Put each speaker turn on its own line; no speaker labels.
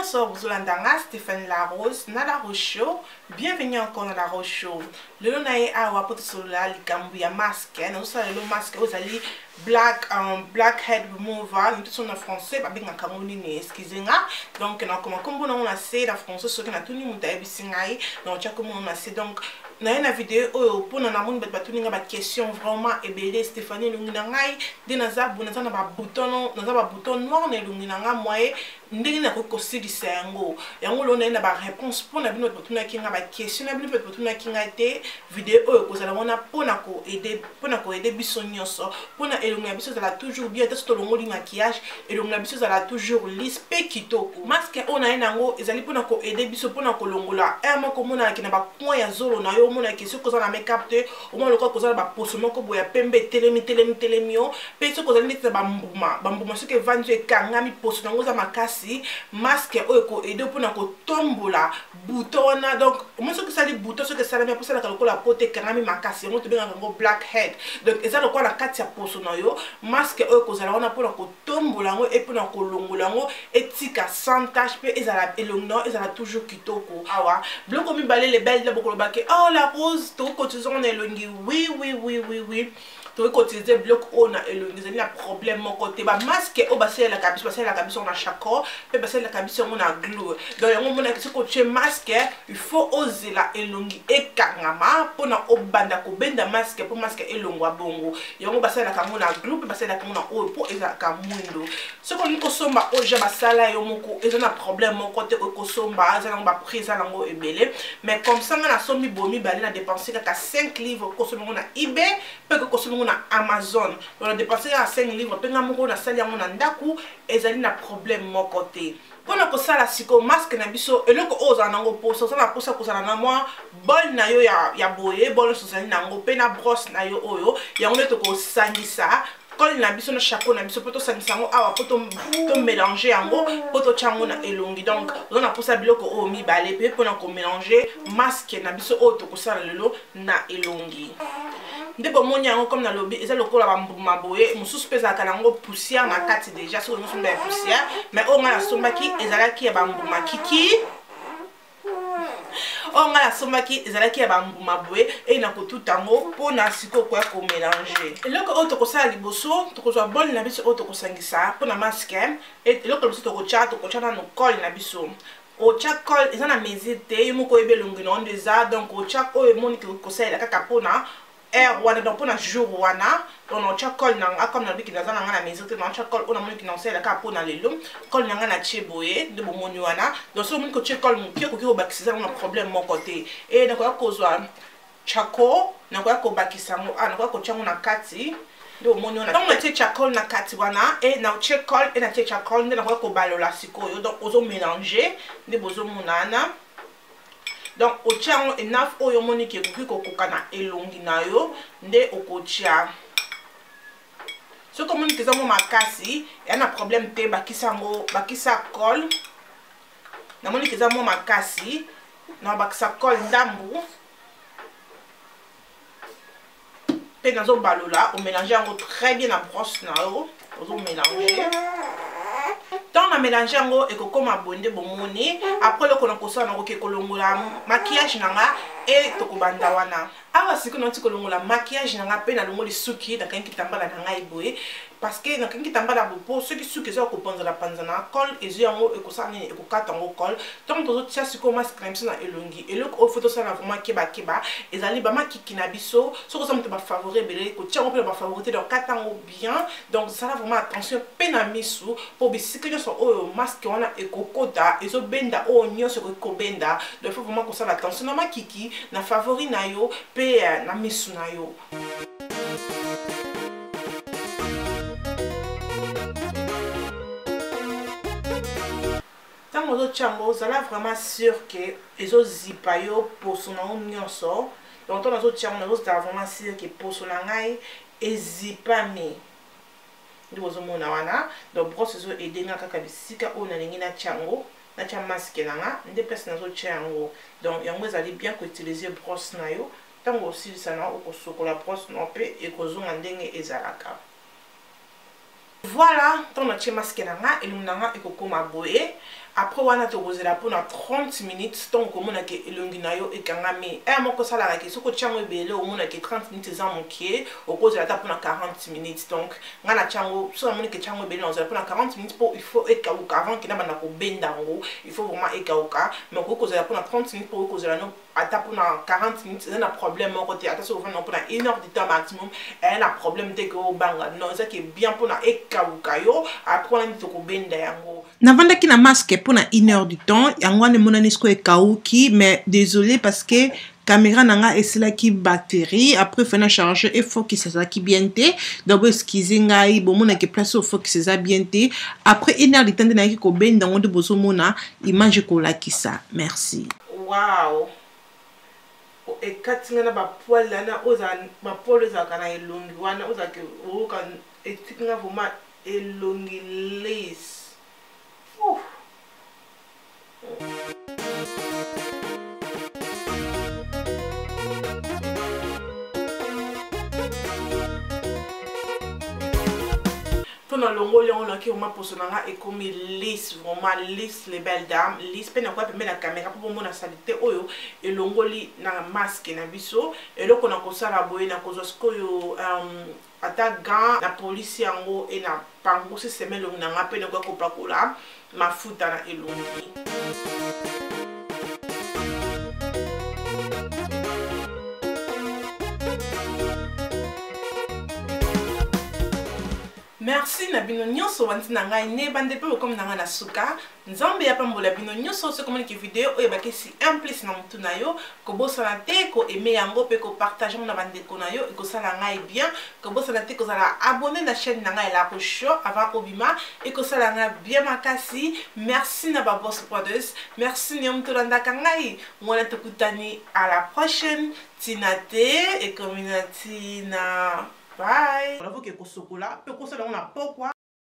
Nyonso bozolanda nga Stéphanie Larose na La Rose Show. Bienvenue encore na La Rose Show. Lelo na ye awa po tosolola likambo ya masque. Nazosala lelo masque oyo ezali black head remover. Ntoso na français babengaka yango nini, excusez nga. Donc nakoma kombo nango na se na français soki natuni moto ayebisi ngai, donc tia kombo nango na se. Donc naye na video oyo mpona namoni bato batuni nga ba question vraiment ebele. Stéphanie, elongi na ngai nde naza boye, naza na ba bouton, naza ba bouton noir na elongi na nga, moye ndenge nakoki kosilisa yango. Yango lelo naye na ba réponse mpona bino bato batunaki nga ba question na bino mpe bato batunaki ngai te. Video oyo ekozala wana mpona koaider biso nyonso, mpona elongi na biso ezala toujours bien. Ata so tolongoli maquillage, elongi na biso ezala toujours lisse mpe kitoko. Masque oyo naye nango ezali mpona koaider biso mpona kolongola un moko omonanaki na bacoin ya zolo na yo. Omonaki soki oza na make-up te, omona lokola kozala baposo moko boye ya pembe etelemi telemi telemi yo. Mpe soki ozali neti na bambuma, bambuma soki evandi yo ekangami, poso nango eza makasi, masque oyo ekoaider mpona kotombola bouton wana. Donc omoni soki osali bouton, soki esalami apo esalaka lokola pote ekangami makasi, yango tobengaka yango black head. Donc eza lokola na kati ya poso na yo. Masque oyo ekozala wana mpona kotombola yango e mpona kolongola yango, etika sans tache mpe ezala elongi na yo ezala toujours kitoko. Awa biloko mibale lebele na bokolobaki: "Oh La Rose, tokokotize ngo na elongi?" Oui, oui, oui, oui, oui, tokoki koutiliser biloko oyo na elongi, ezali na problème moko te. Bamasque oyo basalelaka biso, basalelaka biso na charcoal mpe basalelaka biso yango na glue. Donc yango omonaki soki otie masque, il faut ozela elongi ekangama mpona obanda kobenda masque, mpo masque elongwa bongo. Yango basalelaka yango na glue mpe basalelaka yango na oyo mpo ezalaka mwindo. Soki olingi kosomba oyo ja basala yo moko, eza na problème moko te, oyo kosomba eza nango baprix eza nango ebele. Mais comme ça nga nasombi boye mibale, na dépense kaka 5 livres. Kosomba yango na eBay mpe kosomba yango na Amazon, donc na dépense kaka 5 livres mpe nga moko nasali yango na ndako, ezali na problème moko te. Mpona kosala sikoyo masque na biso, eloko oyo ozala nango mposa, oza na mposa kozala na mwa bol na yo ya boye, bol nyonso ozali nango, mpe na brosse na yo oyo. Yango nde tokosangisa colle na biso na charcoal na biso mpo tosangisa yango awa, mpo tomélanger yango, mpo totya yango na elongi. Donc oza na mposa biloko oyo mibale mpe mpona komélanger masque na biso oyo tokosala lelo na elongi. Nde bomoni yango, comme nalobi, eza lokola bambuma boye. Mosusu mpe ezalaka nango poussière na kati déjà, soki olingi osomba ya poussière. Mais oyo ngai nasombaki ezalaki ya bambuma kiki. Oyo ngai nasombaki ezalaki ya bambuma boye. E na kotuta yango mpona sikoyo koya komélanger. Eloko oyo tokosala liboso, tokozwa bol na biso oyo tokosangisa mpona masque. Eloko liboso tokotya nano colle na biso. Otya colle, eza na mesure te, yo moko oyebi elongi na yo nde eza. Donc otya oyo emoniki kosalela kaka mpona heure wana, donc mpona jour wana. Donc naotya colle na nga, comme nalobiki naza na nga na mesure te, naotya colle oyo namoniki naosalela kaka mpona lelo. Colle na nga natie boye nde bomoni wana. Donc soki omoni kotie colle moke, okoki kobakisa, eza na problème moko te. E nakoya kozwa charcoal, nakoya kobakisa yango, nakoya kotia yango na kati nde omoni wana. Ntango natie charcoal na kati wana, e natie colle, e natie charcoal, nde nakoya kobalola sikoyo. Donc ozomélanger nde bozomona wana. Donc otia yango enough oyo omoniki ekoki kokoka na elongi na yo nde okotia. Soki omoniki eza mwa makasi, eya na problème te, bakisa yango, bakisa colle. Namoniki eza mwa makasi, na bakisa colle ndambu mpe nazobalola. Omélanger yango très bien na brosse na yo, ozomélanger. Ntango na mélange yango, ekokóma boye nde bomoni. Après, eloko na kosala, nakoki kolongola maquillage na nga e tokobanda wana. Awa sikoyo nauti kolongola maquillage na nga mpe nalongoli suki, nakangi kitambala na ngai boye, parce que nakangi kitambala boye mpo soki suki eza kopanzana panzana, colle ezwi yango, ekosala nini? Ekokata yango colle. Ntango tozotia sikoyo masque na biso na elongi, eloko oyo faut tosala vraiment kebakeba ezali bamakiki na biso. Soki oza moto bafavori ebele, kotia yango mpe na bafavori te. Donc kata yango bien. Donc sala vraiment attention mpe na misu, mpo bisika nyonso oyo masque wana ekokota, ezobenda oyo nyonso ekoki kobenda. Donc faut vraiment kosala attention na makiki, na favori na yo mpe na misu na yo. Ntango ozotia yango, ozala vraiment sûr ke ezozipa yo poso na yo nyonso. Donc ntango nazotia yango, nazozala vraiment sûr ke poso na ngai ezipami nde bozomona wana. Donc brosse ezoaider nga kaka bisika oyo nalingi natia yango, natia masque na nga nde place nazotia yango. Donc yango ezali bien koutiliser brosse na yo. Ntango osilisa na okosokola brosse na yo mpe ekozonga ndenge ezalaka. Voilà, ntango natie masque na nga, elongi na nga ekokóma boye. Après wana, tokozela mpona 30 minutes. Ntongo okomona ke elongi na yo ekangami ere moko, osalaka ke soki otia yango ebele, omona ke 30 minutes eza moke, okozela ata mpona 40 minutes. Donc nga na tiango, soki namoni ke tiango ebele, nakozela mpona 40 minutes, mpo il faut ekauka avant ke na banda kobenda yango. Il faut vraiment ekauka, mais okoki kozela mpona 30 minutes, mpo okoki kozela no ata mpona 40 minutes, eza na problème moko te. Ata soki ovanda mpona une heure du temps maximum, eya na problème te ke obanga. Non, eza ke bien mpona ekauka yo. Après wana nde tokobenda yango. Navandaki na masque mpona une heure du temps. Yango wana emonani sikoyo ekauki, mais désolé, parce que caméra na nga esilaki batterie. Après fai na charge, efocus ezalaki bien te. Donc boexcuse ngai, bomonaki place oyo focus eza bien te. Après une heure du temps nde nayaki kobenda yango, nde bozomona image ekolakisa. Merci. Wow, ekati nga na bapoils wana oyo, bapoils ezalaka na elongi wana, ozalaka oyoka etiki nga vraiment elongi lisse. Ouf. Mpo na longoli yango, naki vraiment poso na nga ekomi lisse, vraiment lisse, les belles dames, lisse. Mpe nakoya pembe na caméra mpo bomona saleté oyo elongoli na masque na biso. Eloko na kosala boye, nakozwa sikoyo ata gant na polisi yango e na pangusi sema elongi na nga, mpe nakoya kopakola mafuta na elongi. Merci na bino nyonso bandi na ngai ne bande mpe bokomi na ngai na suka. Nzambe ya pambola bino nyonso. Soki omoniki video oyo ebakisi un plus na motu na yo, kobosana te koaimer yango mpe kopartager yango na bandeko na yo, ekosala ngai bien. Kobosana te kozala abonné na chaîne na ngai La Show avant obima, ekosala ngai bien makasi. Merci na baboss Brothers, merci na yo moto olandaka ngai wana. Tokutani à la prochaine. Ntina te ekomi na ntina. Bye. Oke kosokola mpe kosala yango na pokwa.